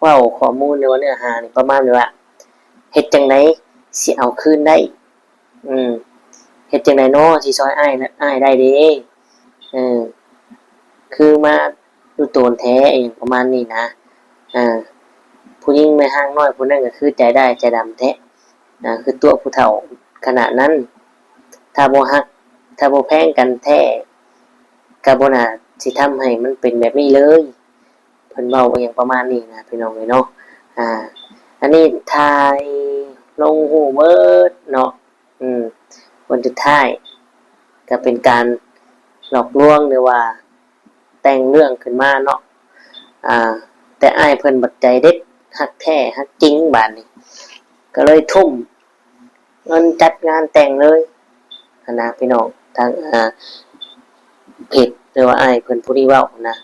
ເວົ້າຂໍ້ມູນ ຫຼືວ່າເນື້ອຫານີ້ປະມານແບບວ່າ ເຮັດຈັ່ງໃດຊິເອົາຄືນໄດ້ ອືມ ເຮັດຈັ່ງໃດເນາະຊິຊ່ອຍອ້າຍ ອ້າຍໄດ້ເດ້ ເອີ ຄືມາດຸໂຕນແທ້ ອີ່ຫຍັງປະມານນີ້ນະ ເອີ ຜູ້ຍິງແມ່ຮ່າງນ້ອຍຜູ້ນັ້ນກໍຄືໃຈຮ້າຍໃຈດຳແທ້ ອ່າ ຄືຕົວະຜູ້ເຖົ້າຂະໜາດນັ້ນ ຖ້າບໍ່ຮັກ ຖ້າບໍ່ແພງກັນແທ້ ກໍບໍ່ໜ້າຊິທຳໃຫ້ມັນເປັນແບບນີ້ເລີຍ ເພິ່ນເວົ້າອີ່ຫຍັງປະມານນີ້ນະ ພີ່ນ້ອງເອີຍເນາະ ອ່າ ອັນນີ້ຖ່າຍລົງຮູ້ເບິດເນາະ ອືມ ຜົນສຸດທ້າຍກໍເປັນການຫຼອກລວງ ຫຼືວ່າແຕ່ງເລື່ອງຂຶ້ນມາເນາະ ອ່າ ແຕ່ອ້າຍເພິ່ນບັດໃຈເດັດ ຮັກແທ້ຮັກຈິງບາດນີ້ ກໍເລີຍທຸ່ມເງິນຈັດງານແຕ່ງເລີຍຫັ້ນນະ ພີ່ນ້ອງ ທາງ ອ່າ ເພຈ ຫຼືວ່າອ້າຍເພິ່ນຜູ້ນີ້ເວົ້ານະ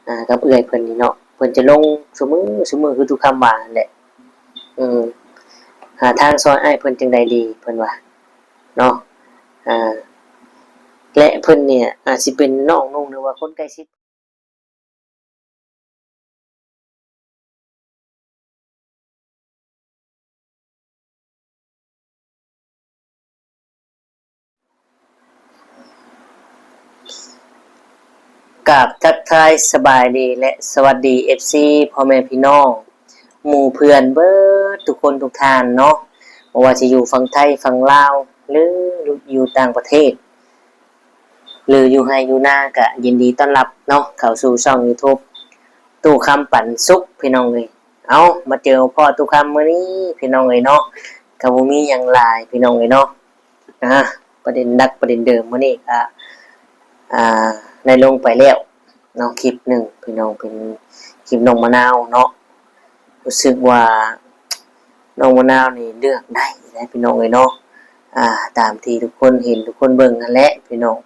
ອ່າ ກັບເອື້ອຍເພິ່ນນີ້ເນາະ ເພິ່ນຈະລົງຊຸມື້ ຊຸມື້ຄືຕຸຄຳວ່າຫັ້ນແຫຼະ ອືມ ຫາທາງຊ່ອຍອ້າຍເພິ່ນຈັ່ງໃດດີ ເພິ່ນວ່າເນາະ ອ່າ ແລະ ເພິ່ນນີ້ອາດຊິເປັນນ້ອງນຸ່ງ ຫຼືວ່າຄົນໃກ້ຊິດ ກາບທັກທາຍສະບາຍດີ ແລະ ສະຫວັດດີ ເອັຟຊີ ພໍ່ແມ່ພີ່ນ້ອງ ໝູ່ເພື່ອນເບິດທຸກຄົນທຸກທ່ານເນາະ ບໍ່ວ່າຈະຢູ່ຝັ່ງໄທ ຝັ່ງລາວ ຫຼື ຢູ່ຕ່າງປະເທດ ຫຼື ຢູ່ໄຮ່ຢູ່ນາ ກະຍິນດີຕ້ອນຮັບເນາະ ເຂົ້າສູ່ຊ່ອງຢູທູບ ຕູ້ຄຳປັນສຸກ ພີ່ນ້ອງເອີຍ ເອົ້າ ມາເຈີມາພໍ້ຕູ້ຄຳມື້ນີ້ ພີ່ນ້ອງເອີຍເນາະ ກະບໍ່ມີຫຍັງຫຼາຍ ພີ່ນ້ອງເອີຍເນາະ ອ່າ ປະເດັນຫຼັກປະເດັນເດີມມື້ນີ້ກະ ອ່າ ໄດ້ລົງໄປແລ້ວເນາະ ຄລິບໜຶ່ງ ພີ່ນ້ອງ ເປັນຄລິບນ້ອງມະນາວເນາະ ຮູ້ສຶກວ່ານ້ອງມະນາວນີ້ເລືອກໄດ້ແຫຼະ ພີ່ນ້ອງເອີຍເນາະ ອ່າ ຕາມທີ່ທຸກຄົນເຫັນ ທຸກຄົນເບິ່ງຫັ້ນແຫຼະ ພີ່ນ້ອງ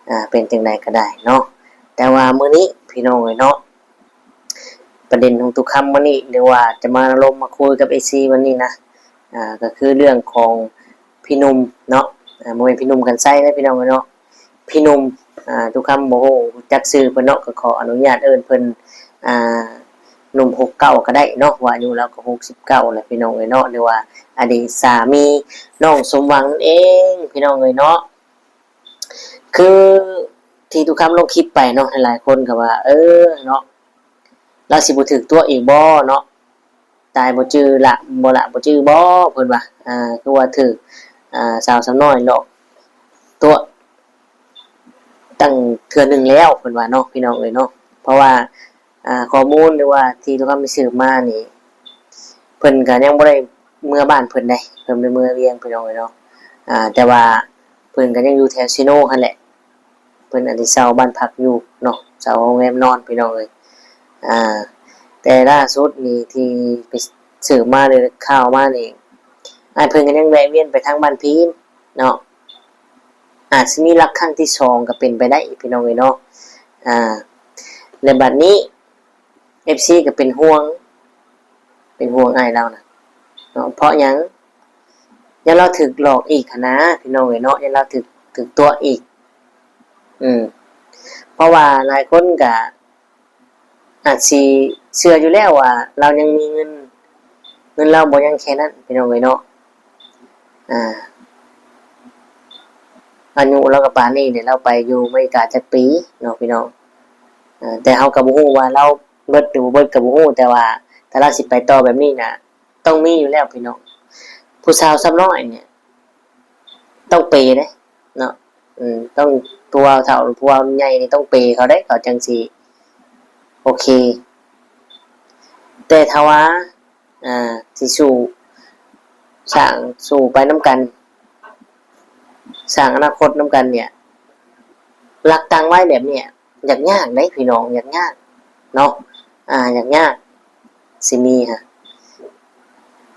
ອ່າ ເປັນຈັ່ງໃດກໍໄດ້ເນາະ ແຕ່ວ່າມື້ນີ້ ພີ່ນ້ອງເອີຍເນາະ ປະເດັນຂອງຕູ້ຄຳມື້ນີ້ ຫຼືວ່າຈະມາລົມມາຄຸຍກັບເອັຟຊີວັນນີ້ນະ ອ່າ ກໍຄືເລື່ອງຂອງພີ່ໜຸ່ມເນາະ ອ່າ ບໍ່ແມ່ນພີ່ໜຸ່ມ ກັນໄຊ ເດີ ພີ່ນ້ອງເອີຍເນາະ ພີ່ໜຸ່ມ ອ່າ ຕູ້ຄຳບໍ່ຮູ້ຈັກຊື່ເພິ່ນເນາະ ກໍຂໍອະນຸຍາດເອີ້ນເພິ່ນ ອ່າ ໜຸ່ມຫົກເກົ້າກໍໄດ້ເນາະ ເພາະວ່າອາຍຸລາວກໍຫົກສິບເກົ້າແລ້ວ ພີ່ນ້ອງເອີຍເນາະ ຫຼືວ່າອະດີດສາມີນ້ອງສົມຫວັງນັ້ນເອງ ພີ່ນ້ອງເອີຍເນາະ ຄືທີ່ຕູ້ຄຳລົງຄລິບໄປເນາະ ຫຼາຍໆຄົນກໍວ່າ ເອີ ເນາະ ລາວຊິບໍ່ຖືກຕົວະອີກບໍ່ເນາະ ຕາຍບໍ່ຈື່ ລະບໍ່ ລະບໍ່ຈື່ບໍ່ ເພິ່ນວ່າ ອ່າ ຄືວ່າຖືກ ອ່າ ສາວສຳນ້ອຍຫຼອກຕົວະຕັ້ງເທື່ອໜຶ່ງແລ້ວ ເພິ່ນວ່າເນາະ ພີ່ນ້ອງເອີຍເນາະ ເພາະວ່າ ອ່າ ຂໍ້ມູນ ຫຼືວ່າທີ່ຕູ້ຄຳໄປສືບມານີ້ ເພິ່ນກໍຍັງບໍ່ໄດ້ເມືອບ້ານເພິ່ນເດ້ ເພິ່ນໄດ້ເມືອວຽງ ພີ່ນ້ອງເອີຍເນາະ ອ່າ ແຕ່ວ່າເພິ່ນກໍຍັງຢູ່ແຖວເຊໂນຫັ້ນແຫຼະ ເພິ່ນອາດຊິເຊົ່າບ້ານພັກຢູ່ເນາະ ເຊົ່າໂຮງແຮມນອນ ພີ່ນ້ອງເອີຍ ອ່າ ແຕ່ລ່າສຸດນີ້ທີ່ໄປສືບມາ ຫຼືຂ່າວມານີ້ ອ້າຍເພິ່ນກໍຍັງແວະວຽນໄປທາງບ້ານພີນເນາະ ອາດຊິມີລັກຄັ້ງທີສອງກໍເປັນໄປໄດ້ ພີ່ນ້ອງເອີຍເນາະ ອ່າ ແລະ ບັດນີ້ ເອັຟຊີກໍເປັນຫ່ວງ ເປັນຫ່ວງອ້າຍລາວນະເນາະ ເພາະຫຍັງ? ຢ້ານລາວຖືກຫຼອກອີກຫັ້ນນະ ພີ່ນ້ອງເອີຍເນາະ ຢ້ານລາວຖືກ ຖືກຕົວະອີກ ອືມ ເພາະວ່າຫຼາຍຄົນກະອາດຊິເຊື່ອຢູ່ແລ້ວວ່າລາວຍັງມີເງິນ ເງິນລາວບໍ່ຍັງແຄ່ນັ້ນ ພີ່ນ້ອງເອີຍເນາະ ອ່າ ອາຍຸລາວກໍປານນີ້ແຫຼະ ລາວໄປຢູ່ອາເມລິກາຈັກປີເນາະ ພີ່ນ້ອງ ເອີ ແຕ່ເຮົາກໍບໍ່ຮູ້ວ່າລາວເບິດຫຼືບໍ່ເບິດກໍບໍ່ຮູ້ ແຕ່ວ່າຖ້າລາວຊິໄປຕໍ່ແບບນີ້ນະ ຕ້ອງມີຢູ່ແລ້ວພີ່ນ້ອງ ຜູ້ສາວຊຳນ້ອຍນີ້ຕ້ອງເປເດ້ເນາະ ອືມ ຕ້ອງ ຜູ້ບ່າວເຖົ້າ ຜູ້ບ່າວໃຫຍ່ນີ້ຕ້ອງເປເຂົາເດ້ ເຂົາຈັ່ງຊິໂອເຄ ແຕ່ຖ້າວ່າ ອ່າ ຊິສູ້ ສ້າງ ສູ້ໄປນຳກັນ ສ້າງອະນາຄົດນຳກັນເນີ້ຍ ຫຼັກຕັ້ງໄວ້ແບບເນີ້ຍ ຢາກຍາກເດ້ພີ່ນ້ອງ ຢາກຍາກເນາະ ອ່າ ຢາກຍາກ ຊິມີຫັ້ນ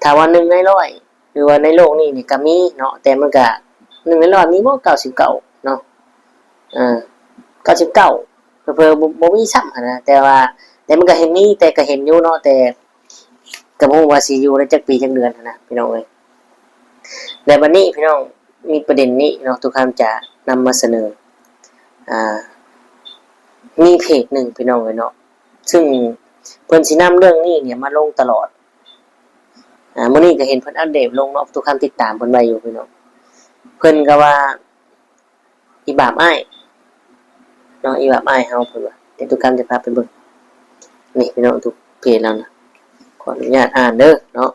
ຖ້າວ່າໜຶ່ງໃນຮ້ອຍ ຫຼືວ່າໃນໂລກນີ້ນີ້ກໍມີເນາະ ແຕ່ມັນກະ ໜຶ່ງໃນຮ້ອຍມີບໍ່ ເກົ້າສິບເກົ້າເນາະ ເອີ ເກົ້າສິບເກົ້າ ເຜີໆບໍ່ ບໍ່ມີຊ້ຳຫັ້ນນະ ແຕ່ວ່າ ແຕ່ມັນກໍເຫັນມີ ແຕ່ກໍເຫັນຢູ່ເນາະ ແຕ່ ກໍບໍ່ຮູ້ວ່າຊິຢູ່ໄດ້ຈັກປີຈັກເດືອນຫັ້ນນະ ພີ່ນ້ອງເອີຍ ແລະ ບັດນີ້ພີ່ນ້ອງ ມີປະເດັນນີ້ເນາະ ຕຸຄຳຈະນຳມາສະເໜີ ອ່າ ມີເພຈໜຶ່ງພີ່ນ້ອງເອີຍເນາະ ຊຶ່ງ ເພິ່ນຊິນຳເລື່ອງນີ້ນີ້ມາລົງຕະຫຼອດ. ອາ ມື້ນີ້ກໍເຫັນເພິ່ນອັບເດດລົງເນາະ, ຕຸຄຳຕິດຕາມເພິ່ນໄວ້ຢູ່ພີ່ນ້ອງ. ເພິ່ນກໍວ່າ ອີບາບອ້າຍເນາະ, ອີບາບອ້າຍເຮົາ ເພິ່ນວ່າ. ດຽວຕຸຄຳຈະພາໄປເບິ່ງ ນີ້ພີ່ນ້ອງ, ທຸກເພຈແລ້ວນະ, ຂໍອະນຸຍາດອ່ານເດີເນາະ.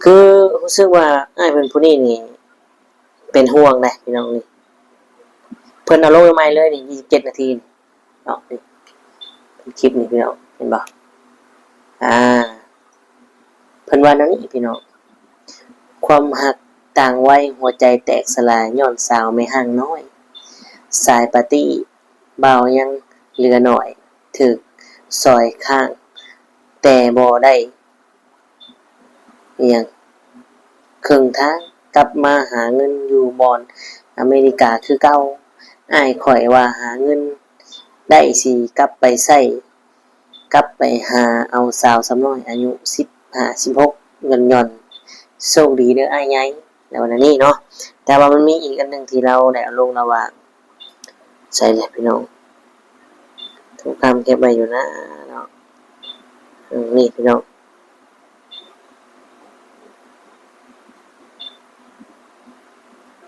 ຄືຮູ້ສຶກວ່າອ້າຍເພິ່ນຜູ້ນີ້ນີ້ເປັນຫ່ວງເດ້ພີ່ນ້ອງ. ນີ້ເພິ່ນເອົາລົງໃໝ່ໆເລີຍນີ້ ຊາວເຈັດນາທີນີ້ເນາະ, ນີ້ຄລິບນີ້ພີ່ນ້ອງ ເຫັນບໍ່? ອາ ເພິ່ນວ່າແນວນີ້ພີ່ນ້ອງ, ຄວາມຮັກຕ່າງໄວ ຫົວໃຈແຕກສະຫຼາຍ ຍ້ອນສາວແມ່ຮ້າງນ້ອຍ ສາຍປາຕີ້ ບ່າວຍັງເຫຼືອໜ້ອຍ ຖືກສອຍຄ້າງ ແຕ່ບໍ່ໄດ້ ອີ່ຫຍັງ ເຄິ່ງທາງ ກັບມາຫາເງິນຢູ່ບ່ອນອາເມລິກາຄືເກົ່າ. ອ້າຍຂ້ອຍວ່າຫາເງິນໄດ້ຊິກັບໄປໃຊ້ ກັບໄປຫາເອົາສາວສຳນ້ອຍອາຍຸສິບຫ້າ ສິບຫົກ ຢ່ອນໆ. ໂຊກດີເດີອ້າຍໃຫຍ່ ແລ້ວວັນນີ້ເນາະ. ແຕ່ວ່າມັນມີອີກອັນໜຶ່ງທີ່ລາວໄດ້ເອົາລົງລະຫວ່າງ ໃສແຫຼະພີ່ນ້ອງ? ທຸກຄຳເກັບໄວ້ຢູ່ນະເນາະ. ເອີ ນີ້ພີ່ນ້ອງ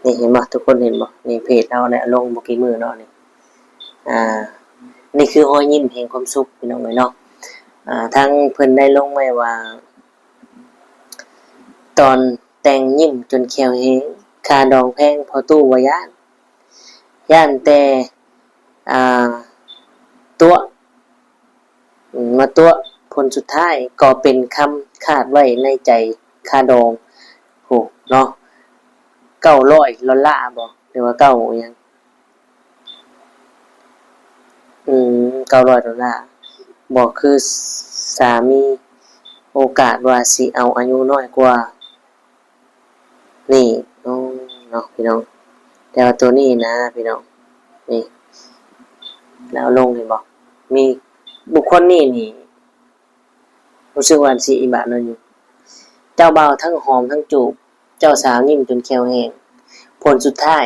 ນີ້ເຫັນບໍ່? ທຸກຄົນເຫັນບໍ່? ນີ້ເພຈເຮົາໄດ້ເອົາລົງບໍ່ກີ້ມື້ເນາະນີ້. ອາ ນີ້ຄືຮອຍຍິ້ມແຫ່ງຄວາມສຸກພີ່ນ້ອງເອີຍເນາະ. ອາ ທາງເພິ່ນໄດ້ລົງໄວ້ວ່າ ຕອນແຕ່ງຍິ້ມຈົນແຂ້ວແຫ້ງ, ຄ່າດອງແພງພໍຕູ້ບໍ່ຢ້ານ, ຢ້ານແຕ່ ອ່າ ຕົວະ ອາ ມາຕົວະ. ຜົນສຸດທ້າຍກໍເປັນຄຳຄາດໄວ້ໃນໃຈ, ຄ່າດອງ ໂຫ ເນາະ ເກົ້າຮ້ອຍດອນລ່າບໍ ຫຼືວ່າເກົ້າອີ່ຫຍັງ? ອືມ ເກົ້າຮ້ອຍດອນລ່າ. ບໍ່ຄືສາມີໂອກາດວ່າຊິເອົາອາຍຸນ້ອຍກວ່ານີ້. ໂອ້ ເນາະພີ່ນ້ອງ, ແຕ່ວ່າຕົວນີ້ນະພີ່ນ້ອງ ນີ້ ແລ້ວລົງເຫັນບໍ່? ມີບຸກຄົນນີ້ນີ້ ຮູ້ສຶກວ່າຊິອີບາດໜ້ອຍໜຶ່ງ. ເຈົ້າບ່າວທັງຫອມທັງຈູບ, ເຈົ້າສາວຍິ້ມຈົນແຂ້ວແຫ້ງ. ຜົນສຸດທ້າຍ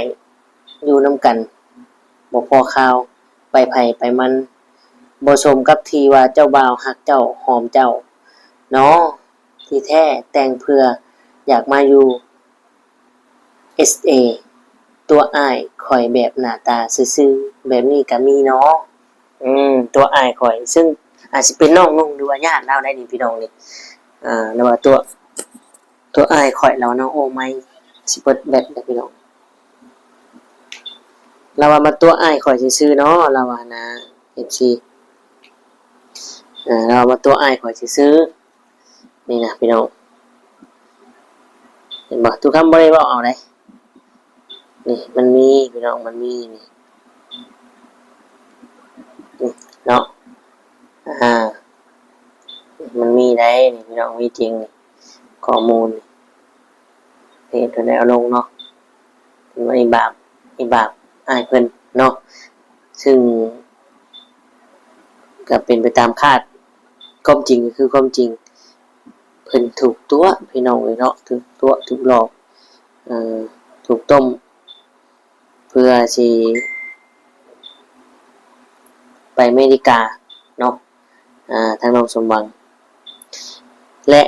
ຢູ່ນຳກັນບໍ່ພໍຄາວ, ໄປໃຜໄປມັນ. ບໍ່ສົມກັບທີ່ວ່າເຈົ້າບ່າວຮັກເຈົ້າ, ຫອມເຈົ້າເນາະ. ທີ່ແທ້ແຕ່ງເພື່ອຢາກມາຢູ່ ເອສເອ ຕົວະອ້າຍຂ້ອຍແບບໜ້າຕາຊື່ໆ ແບບນີ້ກະມີເນາະ. ອືມ ຕົວະອ້າຍຂ້ອຍ ຊຶ່ງອາດຊິເປັນນ້ອງນຸ່ງ ຫຼືວ່າຍາດລາວໄດ້ນີ້ພີ່ນ້ອງນີ້. ອາ ລາວວ່າຕົວະ ຕົວະອ້າຍຂ້ອຍ ລາວເນາະ. ໂອ້ ໄມຊິເບິດແບັດແລ້ວພີ່ນ້ອງ. ລາວວ່າມາຕົວະອ້າຍຂ້ອຍຊື່ໆເນາະ ລາວວ່ານະ ເອັຟຊີ ເອີ ລາວວ່າມາຕົວະອ້າຍຂ້ອຍຊື່ໆ. ນີ້ນະພີ່ນ້ອງ ເຫັນບໍ່? ຕຸຄຳບໍ່ໄດ້ເວົ້າເອົາເດ້. ນີ້ມັນມີພີ່ນ້ອງ ມັນມີນີ້ ນີ້ເນາະ. ອາ ມັນມີໄດ໋ນີ້ພີ່ນ້ອງ ມີຈິງນີ້ ຂໍ້ມູນນີ້ ເພຈເພິ່ນໄດ້ເອົາລົງເນາະ. ເພິ່ນວ່າອີບາບ ອີບາບອ້າຍເພິ່ນເນາະ, ຊຶ່ງກໍເປັນໄປຕາມຄາດ. ຄວາມຈິງກໍຄືຄວາມຈິງ, ເພິ່ນຖືກຕົວະພີ່ນ້ອງເອີຍເນາະ, ຖືກຕົວະ ຖືກຫຼອກ ເອີ ຖືກຕົ້ມ ເພື່ອຊິໄປອາເມລິກາເນາະ ອາ ທາງນ້ອງສົມຫວັງ ແລະ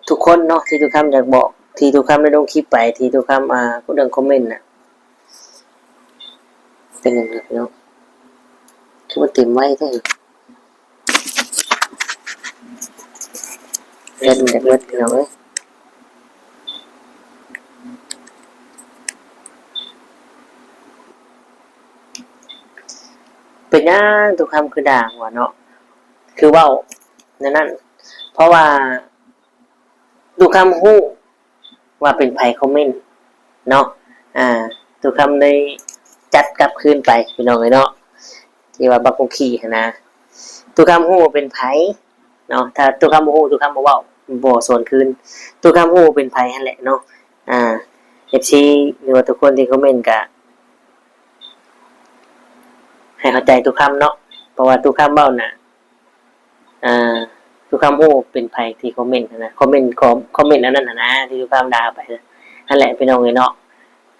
ທຸກຄົນເນາະ ທີ່ຕຸຄຳຢາກບອກ ທີ່ຕຸຄຳໄດ້ລົງຄລິບໄປ ທີ່ຕຸຄຳ ອາ ເລື່ອງຄອມເມັນນະ ເປັນຫຍັງລະພີ່ນ້ອງ ຄືມັນເຕັມໄວແທ້? ແບັດມັນຈະເບິດພີ່ນ້ອງເອີຍ. ເປັນຫຍັງຕຸຄຳຄືດ່າຫົວເນາະ ຄືເວົ້າແນວນັ້ນ? ເພາະວ່າຕຸຄຳຮູ້ ວ່າເປັນໃຜຄອມເມັນເນາະ ອາ ຕຸຄຳໄດ້ຈັດກັບຄືນໄປພີ່ນ້ອງເອີຍເນາະ ທີ່ວ່າບັກກຸກຂີ້ຫັ້ນນະ. ຕຸຄຳຮູ້ວ່າເປັນໃຜເນາະ ຖ້າຕຸຄຳບໍ່ຮູ້ ຕຸຄຳບໍ່ເວົ້າ ບໍ່ສວນຄືນ. ຕຸຄຳຮູ້ວ່າເປັນໃຜຫັ້ນແຫຼະເນາະ ອາ ເອັຟຊີ ຫຼືວ່າທຸກຄົນທີ່ຄອມເມັນກະໃຫ້ເຂົ້າໃຈຕຸຄຳເນາະ ເພາະວ່າຕຸຄຳເວົ້ານະ ອ່າ ທຸກຄຳຮູ້ເປັນໃຜທີ່ຄອມເມັນຫັ້ນນະ ຄອມເມັນ ຄອມ ຄອມເມັນອັນນັ້ນຫັ້ນນະ ທີ່ທຸກຄຳດ່າໄປຫັ້ນແຫຼະພີ່ນ້ອງເອີຍເນາະ.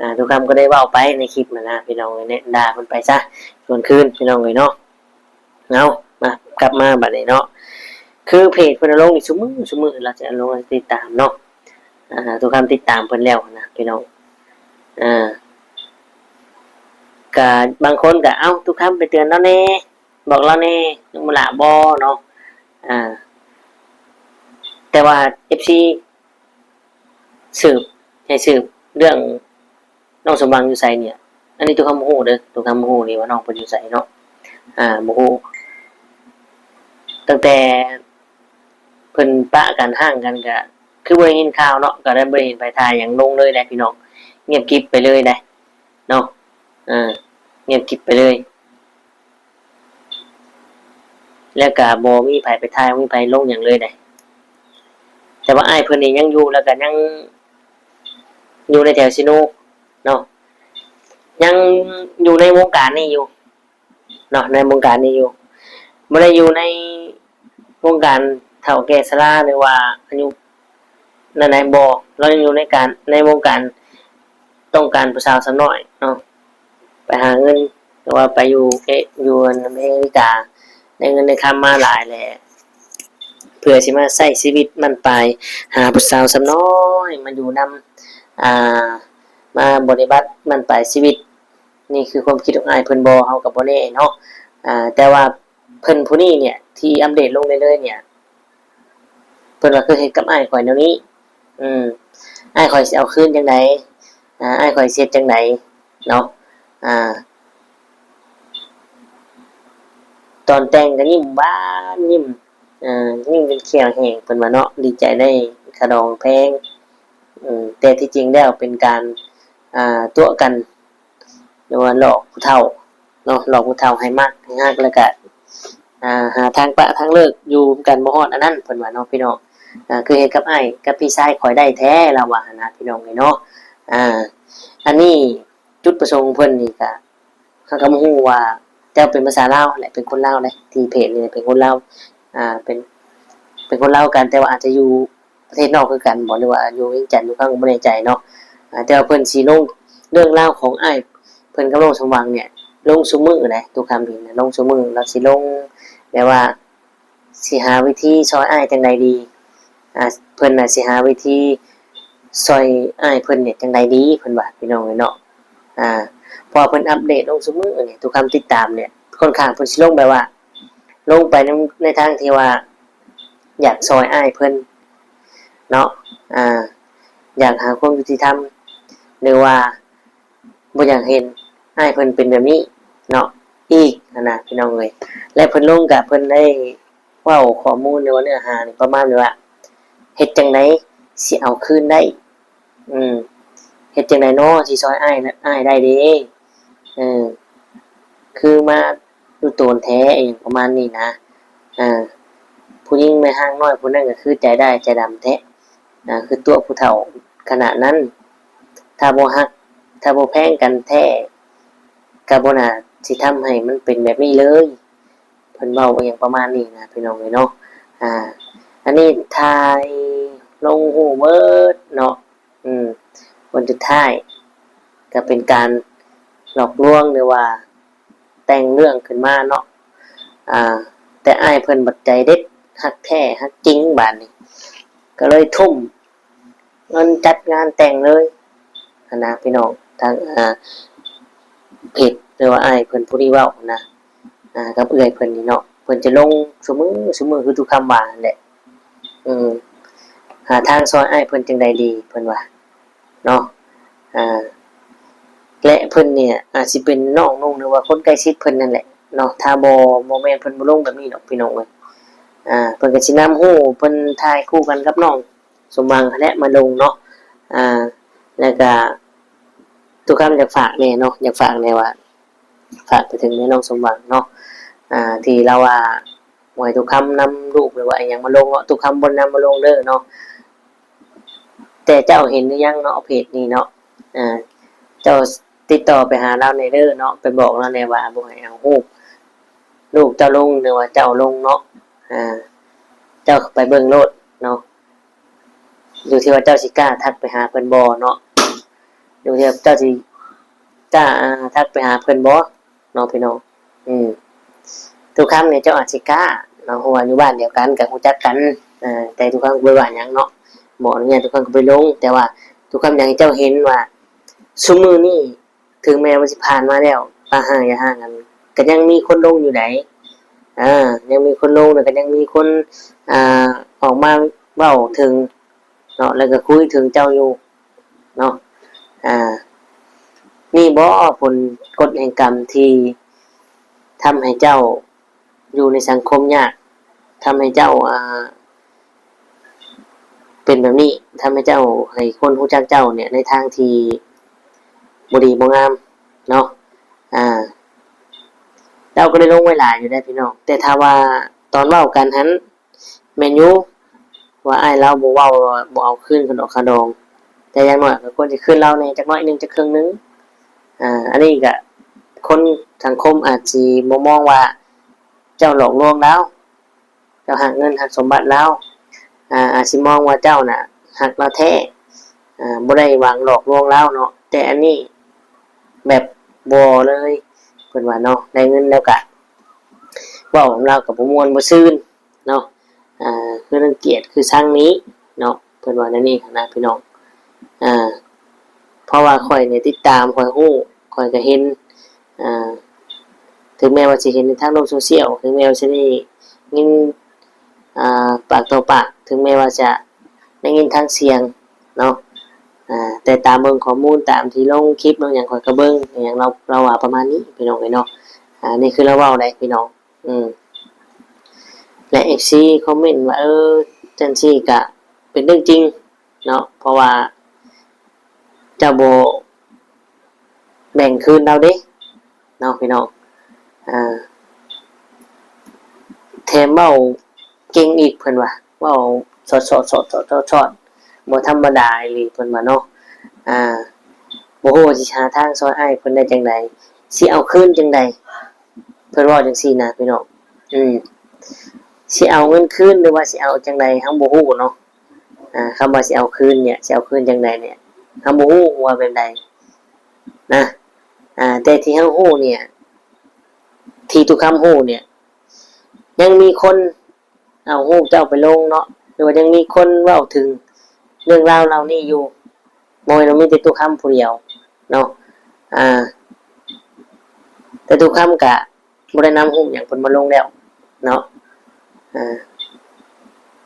ອ່າ ທຸກຄຳກໍໄດ້ເວົ້າໄປໃນຄລິບຫັ້ນນະພີ່ນ້ອງເອີຍ ແນະ ດ່າເພິ່ນໄປຊະ ສວນຄືນພີ່ນ້ອງເອີຍເນາະ. ເອົາ ອ່ະ ກັບມາບັດນີ້ເນາະ ຄືເພຈເພິ່ນອາລົງນີ້ຊຸມື້ ຊຸມື້ລາວຈະອາລົງໃຫ້ຕິດຕາມເນາະ ອ່າ ທຸກທ່ານຕິດຕາມເພິ່ນແລ້ວນະພີ່ນ້ອງ ອ່າ ກະບາງຄົນກະ ເອົ້າ ທຸກທ່ານໄປເຕືອນລາວແດ່ ບອກລາວແດ່ ຍັງບໍ່ລະບໍ່ເນາະ ອ່າ ແຕ່ວ່າເອັຟຊີສືບ ໃຫ້ສືບເລື່ອງ ນ້ອງສົມຫວັງຢູ່ໃສນີ້ ອັນນີ້ຕຸກຄຳບໍ່ຮູ້ເດີ ຕຸກຄຳບໍ່ຮູ້ນີ້ວ່ານ້ອງເພິ່ນຢູ່ໃສເນາະ ອ່າ ບໍ່ຮູ້ ຕັ້ງແຕ່ເພິ່ນປະກັນຮ້າງກັນກະຄືບໍ່ໄດ້ຍິນຂ່າວເນາະ ກະໄດ້ບໍ່ໄດ້ເຫັນໃຜຖ່າຍຫຍັງລົງເລີຍເດ້ພີ່ນ້ອງ ງຽບກິບໄປເລີຍເດ້ເນາະ ເອີ ງຽບກິບໄປເລີຍ. ແລ້ວກະບໍ່ມີໃຜໄປຖ່າຍ ບໍ່ມີໃຜລົງຫຍັງເລີຍເດ້ ແຕ່ວ່າອ້າຍເພິ່ນນີ້ຍັງຢູ່ ແລ້ວກະຍັງຢູ່ໃນແຖວຊີໂນເນາະ ຍັງຢູ່ໃນວົງການນີ້ຢູ່ເນາະ ໃນວົງການນີ້ຢູ່ ບໍ່ໄດ້ຢູ່ໃນ ວົງການເຖົ້າແກ່ຊະລາ ຫຼືວ່າອາຍຸນັ້ນໃດ໋ ບໍ່ ລາວຍັງຢູ່ໃນການ ໃນວົງການຕ້ອງການຜູ້ສາວສາວນ້ອຍເນາະ ໄປຫາເງິນ ຫຼືວ່າໄປຢູ່ເອ ຢູ່ອາເມລິກາ ໄດ້ເງິນໄດ້ຄຳມາຫຼາຍແຫຼະ ເພື່ອຊິມາໃຊ້ຊີວິດບັ້ນປາຍ ຫາຜູ້ສາວສາວນ້ອຍມາຢູ່ນຳ ອ່າ ມາບໍລິບັດບັ້ນປາຍຊີວິດ ນີ້ຄືຄວາມຄິດຂອງອ້າຍເພິ່ນບໍ່ ເຮົາກໍບໍ່ແນ່ເນາະ ອ່າ ແຕ່ວ່າ ເພິ່ນຜູ້ນີ້ເນຍ ທີ່ອັບເດດລົງເລື້ອຍໆເນຍ ເພິ່ນວ່າຄືເຮັດກັບອ້າຍຂ້ອຍແນວນີ້ ອືມ ອ້າຍຂ້ອຍຊິເອົາຄືນຈັ່ງໃດ ອາ ອ້າຍຂ້ອຍຊິເຮັດຈັ່ງໃດເນາະ ອາ ຕອນແຕ່ງກໍຍິ້ມຫວານ ຍິ້ມ ເອີ ຍິ້ມຈົນແຂ້ວແຫ້ງ ເພິ່ນວ່າເນາະ ດີໃຈໄດ້ຄ່າດອງແພງ ອືມ ແຕ່ທີ່ຈິງແລ້ວເປັນການ ອາ ຕົວະກັນ ຫຼືວ່າຫຼອກຜູ້ເຖົ້າເນາະ ຫຼອກຜູ້ເຖົ້າໃຫ້ມັກໃຫ້ຮັກ ແລ້ວກະ ອ່າ ຫາທາງປະທາງເລີກ ຢູ່ນຳກັນບໍ່ຮອດອັນນັ້ນ ເພິ່ນວ່າເນາະພີ່ນ້ອງ ອ່າ ຄືເຮັດກັບອ້າຍກັບພີ່ຊາຍຂ້ອຍໄດ້ແທ້ ລາວວ່າຫັ້ນນະພີ່ນ້ອງເອີຍເນາະ ອ່າ ອັນນີ້ຈຸດປະສົງຂອງເພິ່ນນີ້ກະ ເຮົາກໍບໍ່ຮູ້ວ່າ ແຕ່ເປັນພາສາລາວຫັ້ນແຫຼະ ເປັນຄົນລາວເດ້ ທີ່ເພຈນີ້ເປັນຄົນລາວ ອ່າ ເປັນ ເປັນຄົນລາວຄືກັນ ແຕ່ວ່າອາດຈະຢູ່ ປະເທດນອກຄືກັນບໍ່ ຫຼືວ່າຢູ່ວຽງຈັນຢູ່ ຂ້ອຍກໍບໍ່ແນ່ໃຈເນາະ ອາ ແຕ່ວ່າເພິ່ນຊິລົງເລື່ອງລາວຂອງອ້າຍເພິ່ນກັບນ້ອງສົມຫວັງເນຍ ລົງຊຸມື້ໃດ໋ ຕຸກຄຳເພິ່ນນະ ລົງຊຸມື້ ລາວຊິລົງແບບວ່າຊິຫາວິທີຊ່ອຍອ້າຍຈັ່ງໃດດີ ອາ ເພິ່ນນະຊິຫາວິທີຊ່ອຍອ້າຍເພິ່ນເນຍຈັ່ງໃດດີ ເພິ່ນວ່າ ພີ່ນ້ອງເອີຍເນາະ ອາ ເພາະວ່າເພິ່ນອັບເດດລົງຊຸມື້ເນຍ ຕຸກຄຳຕິດຕາມເນຍ ຂ້ອນຂ້າງເພິ່ນຊິລົງແບບວ່າ ລົງໄປໃນ ໃນທາງທີ່ວ່າ ຢາກຊ່ອຍອ້າຍເພິ່ນເນາະ ອ່າ ຢາກຫາຄວາມຍຸຕິທຳ ຫຼືວ່າບໍ່ຢາກເຫັນອ້າຍເພິ່ນເປັນແບບນີ້ເນາະ ອີກຫັ້ນນະພີ່ນ້ອງເອີຍ ແລະເພິ່ນລົງກະເພິ່ນໄດ້ເວົ້າຂໍ້ມູນ ຫຼືວ່າເນື້ອຫານີ້ປະມານວ່າ ເຮັດຈັ່ງໃດຊິເອົາຄືນໄດ້ ອືມ ເຮັດຈັ່ງໃດນໍ ຊິຊ່ອຍອ້າຍ ອ້າຍໄດ້ເດ້ ເອີ ຄືມາດຸໂຕນແທ້ ອີ່ຫຍັງປະມານນີ້ນະ ເອີ ຜູ້ຍິງແມ່ຮ່າງນ້ອຍຜູ້ນັ້ນກໍຄືໃຈຮ້າຍໃຈດຳແທ້ ອ່າ ຄືຕົວະຜູ້ເຖົ້າຂະໜາດນັ້ນ ຖ້າບໍ່ຮັກ ຖ້າບໍ່ແພງກັນແທ້ ກໍບໍ່ໜ້າຊິທຳໃຫ້ມັນເປັນແບບນີ້ເລີຍ. ເພິ່ນເວົ້າອີ່ຫຍັງປະມານນີ້ນະ ພີ່ນ້ອງເອີຍເນາະ ອ່າ ອັນນີ້ຖ່າຍລົງຮູ້ເບິດເນາະ ອືມ ຜົນສຸດທ້າຍກໍເປັນການຫຼອກລວງ ຫຼືວ່າແຕ່ງເລື່ອງຂຶ້ນມາເນາະ ອ່າ ແຕ່ອ້າຍເພິ່ນບັດໃຈເດັດ ຮັກແທ້ຮັກຈິງ ບາດນີ້ກໍເລີຍທຸ່ມ ເງິນຈັດງານແຕ່ງເລີຍຫັ້ນນະພີ່ນ້ອງ ທາງ ອ່າ ເພຈ ຫຼືວ່າອ້າຍເພິ່ນຜູ້ນີ້ເວົ້ານະ ອ່າ ກັບເອື້ອຍເພິ່ນນີ້ເນາະ ເພິ່ນຈະລົງຊຸມື້ ຊຸມື້ຄືຕຸກຄຳວ່າຫັ້ນແຫຼະ ເອີ ຫາທາງຊ່ອຍອ້າຍເພິ່ນຈັ່ງໃດດີ ເພິ່ນວ່າເນາະ ອ່າ ແລະເພິ່ນນີ້ອາດຊິເປັນນ້ອງນຸ່ງ ຫຼືວ່າຄົນໃກ້ຊິດເພິ່ນນັ້ນແຫຼະເນາະ ຖ້າບໍ່ ບໍ່ແມ່ນເພິ່ນບໍ່ລົງແບບນີ້ດອກ ພີ່ນ້ອງເອີຍ ອ່າ ເພິ່ນກໍຊິນຳຮູ້ ເພິ່ນຖ່າຍຄູ່ກັນກັບນ້ອງ ສົມຫວັງຫັ້ນແຫຼະມາລົງເນາະ ອ່າ ແລ້ວກະຕຸກຄຳຢາກຝາກແດ່ເນາະ ຢາກຝາກແດ່ວ່າ ຝາກໄປເຖິງແມ່ນ້ອງສົມຫວັງເນາະ ອ່າ ທີ່ລາວວ່າບໍ່ໃຫ້ຕຸກຄຳນຳລູກ ຫຼືວ່າອີ່ຫຍັງມາລົງເນາະ ຕຸກຄຳບໍ່ນຳມາລົງເດີເນາະ ແຕ່ເຈົ້າເຫັນຫຼືຍັງເນາະ ເພຈນີ້ເນາະ ອ່າ ເຈົ້າຕິດຕໍ່ໄປຫາລາວແດ່ເດີເນາະ ໄປບອກລາວແດ່ວ່າບໍ່ໃຫ້ເອົາຮູບລູກເຈົ້າລົງ ຫຼືວ່າເຈົ້າລົງເນາະ ອ່າ ເຈົ້າໄປເບິ່ງໂລດເນາະ ຢູ່ທີ່ວ່າເຈົ້າຊິກ້າທັກໄປຫາເພິ່ນບໍ່ເນາະ ຢູ່ທີ່ວ່າເຈົ້າຊິກ້າ ອ່າ ທັກໄປຫາເພິ່ນບໍ່ເນາະ ພີ່ນ້ອງ ອືມ ຕຸຄຳນີ້ເຈົ້າອາດຊິກ້າເນາະ ເພາະວ່າຢູ່ບ້ານດຽວກັນ ກໍຮູ້ຈັກກັນ ເອີ ແຕ່ຕຸຄຳກໍບໍ່ໄດ້ວ່າຫຍັງເນາະ ບໍ່ອະນຸຍາດ ຕຸຄຳກໍໄປລົງ. ແຕ່ວ່າຕຸຄຳຢາກໃຫ້ເຈົ້າເຫັນວ່າ ຊຸມມື້ນີ້ ເຖິງແມ່ນວ່າຊິຜ່ານມາແລ້ວ ປະຮ້າງຢ່າຮ້າງກັນ ກໍຍັງມີຄົນລົງຢູ່ໃດ໋ ເອີ ຍັງມີຄົນລົງ ແລ້ວກໍຍັງມີຄົນ ອ່າ ອອກມາເວົ້າເຖິງເນາະ ແລ້ວກໍຄຸຍເຖິງເຈົ້າຢູ່ເນາະ. ອ່າ ນີ້ບໍຜົນກົດແຫ່ງກຳທີ່ທຳໃຫ້ເຈົ້າ ຢູ່ໃນສັງຄົມຍາກ ທຳໃຫ້ເຈົ້າ ອ່າ ເປັນແບບນີ້ ທຳໃຫ້ເຈົ້າ ໃຫ້ຄົນຮູ້ຈັກເຈົ້າເນຍ ໃນທາງທີ່ບໍ່ດີບໍ່ງາມເນາະ. ອ່າ ເຈົ້າກໍໄດ້ລົງໄວ້ຫຼາຍຢູ່ເດ້ພີ່ນ້ອງ ແຕ່ຖ້າວ່າຕອນເວົ້າກັນຫັ້ນ ແມ່ນຢູ່ວ່າອ້າຍລາວບໍ່ເວົ້າ ບໍ່ເອົາຄືນຄ່າດອກຄ່າດອງ ແຕ່ຢ່າງໜ້ອຍກໍຄວນຊິຄືນລາວແດ່ຈັກໜ້ອຍໜຶ່ງ ຈັກເຄິ່ງໜຶ່ງ. ອ່າ ອັນນີ້ກໍຄົນສັງຄົມອາດຊິບໍ່ມອງວ່າເຈົ້າຫຼອກລວງລາວ ເຈົ້າຮັກເງິນຮັກສົມບັດລາວ ອ່າ ອາດຊິມອງວ່າເຈົ້ານະຮັກລາວແທ້ ອ່າ ບໍ່ໄດ້ຫວັງຫຼອກລວງລາວເນາະ. ແຕ່ອັນນີ້ແບບບໍ່ເລີຍ ເພິ່ນວ່າເນາະ ໄດ້ເງິນແລ້ວກະເວົ້ານຳລາວກໍບໍ່ມ່ວນບໍ່ຊື່ນ ເນາະ ອ່າ ຄືລັງກຽດຄືຊັງນີ້ເນາະ ເພິ່ນວ່າແນວນີ້ຫັ້ນນະພີ່ນ້ອງ. ອ່າ ເພາະວ່າຂ້ອຍນີ້ຕິດຕາມ ຂ້ອຍຮູ້ ຂ້ອຍກໍເຫັນ ອ່າ ເຖິງແມ່ນວ່າຊິເຫັນໃນທາງໂລກໂຊຊຽວ ເຖິງແມ່ນວ່າຊິໄດ້ຍິນ ອ່າ ປາກຕໍ່ປາກ ເຖິງແມ່ນວ່າຈະໄດ້ຍິນທາງສຽງເນາະ ອ່າ ແຕ່ຕາມເບິ່ງຂໍ້ມູນ ຕາມທີ່ລົງຄລິບລົງຫຍັງ ຂ້ອຍກໍເບິ່ງ ອີຫຍັງລາວ ລາວວ່າປະມານນີ້ພີ່ນ້ອງເອີຍເນາະ. ອ່າ ນີ້ຄືລາວເວົ້າໄດ໋ພີ່ນ້ອງ. ອືມ ແລະ ເອັຟຊີຄອມເມັນວ່າ ເອີ ຈັ່ງຊີ້ກະເປັນເລື່ອງຈິງເນາະ ເພາະວ່າເຈົ້າບໍ່ແບ່ງຄືນລາວເດ້ເນາະພີ່ນ້ອງ. ອ່າ ແຖມເວົ້າເກັ່ງອີກ ເພິ່ນວ່າ ເວົ້າຊອດໆ ຊອດໆ ຊອດໆ ບໍ່ທຳມະດາອີ່ຫຼີ ເພິ່ນວ່າເນາະ. ອ່າ ບໍ່ຮູ້ວ່າຊິຫາທາງຊ່ອຍອ້າຍເພິ່ນໄດ້ຈັ່ງໃດ ຊິເອົາຄືນຈັ່ງໃດ ເພິ່ນເວົ້າຈັ່ງຊີ້ນະພີ່ນ້ອງ. ອືມ ຊິເອົາເງິນຄືນ ຫຼືວ່າຊິເອົາຈັ່ງໃດ ເຮົາບໍ່ຮູ້ເນາະ. ອ່າ ຄຳວ່າຊິເອົາຄືນເນຍ ຊິເອົາຄືນຈັ່ງໃດເນຍ ເຮົາບໍ່ຮູ້ວ່າແບບໃດນະ. ອ່າ ແຕ່ທີ່ເຮົາຮູ້ເນຍ ທີ່ຕຸຄຳຮູ້ເນຍ ຍັງມີຄົນເອົາຮູບເຈົ້າໄປລົງເນາະ ຫຼືວ່າຍັງມີຄົນເວົ້າເຖິງເລື່ອງລາວເຫຼົ່ານີ້ຢູ່ ບໍ່ແມ່ນວ່າມີແຕ່ຕຸຄຳຜູ້ດຽວເນາະ. ອ່າ ແຕ່ຕຸຄຳກະ ບໍ່ໄດ້ນຳຮູບຫຍັງເພິ່ນມາລົງແລ້ວເນາະ. ອ່າ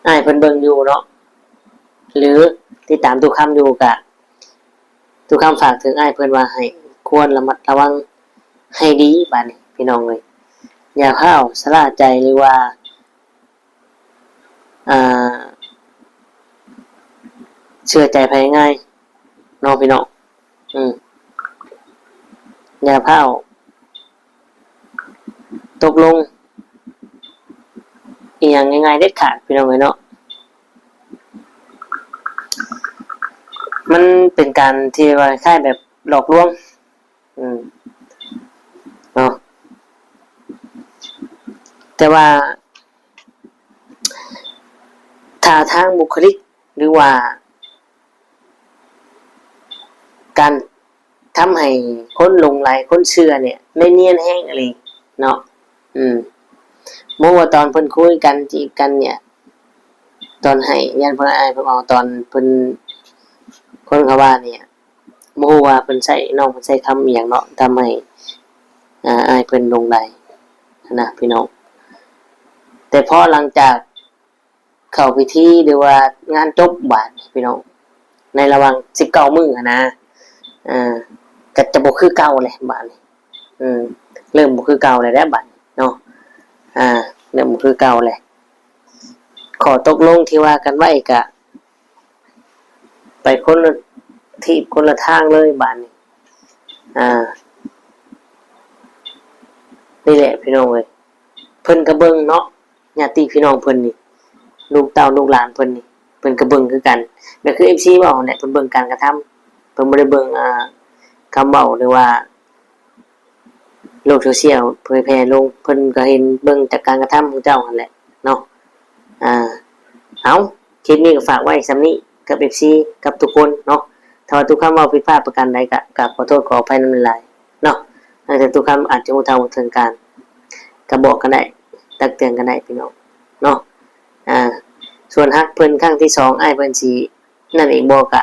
ອ້າຍເພິ່ນເບິ່ງຢູ່ເນາະ ຫຼືຕິດຕາມຕຸຄຳຢູ່ ກະຕຸຄຳຝາກເຖິງອ້າຍເພິ່ນວ່າໃຫ້ຄວນລະມັດລະວັງໃຫ້ດີບາດນີ້ພີ່ນ້ອງເອີຍ. ຢ່າພ້າວຊະລ່າໃຈ ຫຼືວ່າ ອ່າ ເຊື່ອໃຈໃຜງ່າຍເນາະພີ່ນ້ອງ. ອືມ ຢ່າພ້າວຕົກລົງອີ່ຫຍັງງ່າຍໆເດັດຂາດ ພີ່ນ້ອງເອີຍເນາະ. ມັນເປັນການທີ່ວ່າຄ້າຍແບບຫຼອກລວງ ອືມ ເນາະ ແຕ່ວ່າທ່າທາງບຸກຄະລິກ ຫຼືວ່າການທຳໃຫ້ຄົນຫຼົງໄຫຼ ຄົນເຊື່ອເນຍ ໄດ້ນຽນແຮງອີ່ຫຼີເນາະ. ອືມ ບໍ່ວ່າຕອນເພິ່ນຄຸຍກັນ ຈີບກັນເນຍ ຕອນໃຫ້ ຢ້ານເພິ່ນອາຍເພິ່ນເວົ້າ ຕອນເພິ່ນ ຄົນເຂົາວ່າເນຍ ບໍ່ຮູ້ວ່າເພິ່ນໃຊ້ ນ້ອງເພິ່ນໃຊ້ຄຳອີ່ຫຍັງເນາະ ທຳໃຫ້ ອ່າ ອ້າຍເພິ່ນຫຼົງໄຫຼຫັ້ນນະພີ່ນ້ອງ. ແຕ່ພໍຫຼັງຈາກເຂົ້າພິທີ ຫຼືວ່າງານຈົບບາດນີ້ພີ່ນ້ອງ ໃນລະຫວ່າງສິບເກົ້າມື້ຫັ້ນນະ ເອີ ກໍຈະບໍ່ຄືເກົ່າແຫຼະບາດນີ້. ເລີ່ມບໍ່ຄືເກົ່າແລ້ວເດ້ບາດນີ້ເນາະ ອ່າ ເລີ່ມບໍ່ຄືເກົ່າແລ້ວ. ຂໍ້ຕົກລົງທີ່ວ່າກັນໄວ້ກະໄປຄົນລະທີບຄົນລະທາງເລີຍບາດນີ້. ອ່າ ນີ້ແຫຼະພີ່ນ້ອງເອີຍ ເພິ່ນກໍເບິ່ງເນາະ ຍາດຕິພີ່ນ້ອງເພິ່ນນີ້ ລູກເຕົ້າລູກຫຼານເພິ່ນນີ້ ເພິ່ນກໍເບິ່ງຄືກັນ. ກໍຄືເອັຟຊີເວົ້າຫັ້ນແຫຼະ ເພິ່ນເບິ່ງການກະທຳ ເພິ່ນບໍ່ໄດ້ເບິ່ງ ອ່າ ຄຳເວົ້າ ຫຼືວ່າ ໂລກໂຊຊຽວເຜີຍແຜ່ລົງ ເພິ່ນກໍເຫັນເບິ່ງຈາກການກະທຳຂອງເຈົ້າຫັ້ນແຫຼະເນາະ. ອ່າ ເອົາ ຄລິບນີ້ກໍຝາກໄວ້ສ່ຳນີ້ກັບເອັຟຊີ ກັບທຸກຄົນເນາະ. ຖ້າວ່າຕຸຄຳເວົ້າຜິດພາດປະການໃດ ກໍກາບຂໍໂທດຂໍອະໄພນຳຫຼາຍໆເນາະ. ແຕ່ຕຸຄຳອາດຈະຮູ້ເທົ່າບໍ່ເຖິງການ ກໍບອກກັນໄດ້ ຕັກເຕືອນກັນໄດ້ພີ່ນ້ອງເນາະ. ອ່າ ສ່ວນຮັກເພິ່ນຄັ້ງທີສອງ ອ້າຍເພິ່ນຊິນັ້ນອີກບໍ່ ກະ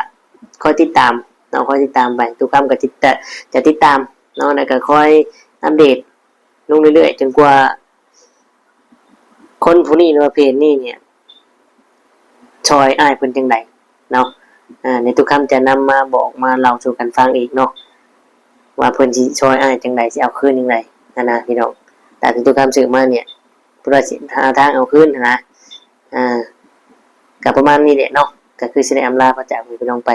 ຄອຍຕິດຕາມເນາະ ຄອຍຕິດຕາມໄປ. ຕຸຄຳກະຈະ ຈະ ຈະຕິດຕາມເນາະ ແລ້ວກະຄອຍອັບເດດລົງເລື້ອຍໆ ຈົນກວ່າຄົນຜູ້ນີ້ ຫຼືວ່າເພຈນີ້ເນຍ ຊ່ອຍອ້າຍເພິ່ນຈັ່ງໃດເນາະ. ອ່າ ໃນຕຸຄຳຈະນຳມາບອກມາເລົ່າສູ່ກັນຟັງອີກເນາະ ວ່າເພິ່ນຊິຊ່ອຍອ້າຍຈັ່ງໃດ ຊິເອົາຄືນຈັ່ງໃດຫັ້ນນະພີ່ນ້ອງ. ຕາມທີ່ຕຸຄຳສືບມາເນຍ ເພິ່ນວ່າຊິຫາທາງເອົາຄືນຫັ້ນນະ. ອ່າ ກະປະມານນີ້ແຫຼະເນາະ ກະຄືຊິໄດ້ອຳລາພາຈາກພີ່ນ້ອງໄປ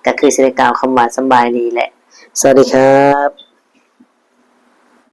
ກະຄືຊິໄດ້ກ່າວຄຳວ່າສຳບາຍດີ ແລະ ສະຫວັດດີຄັບ.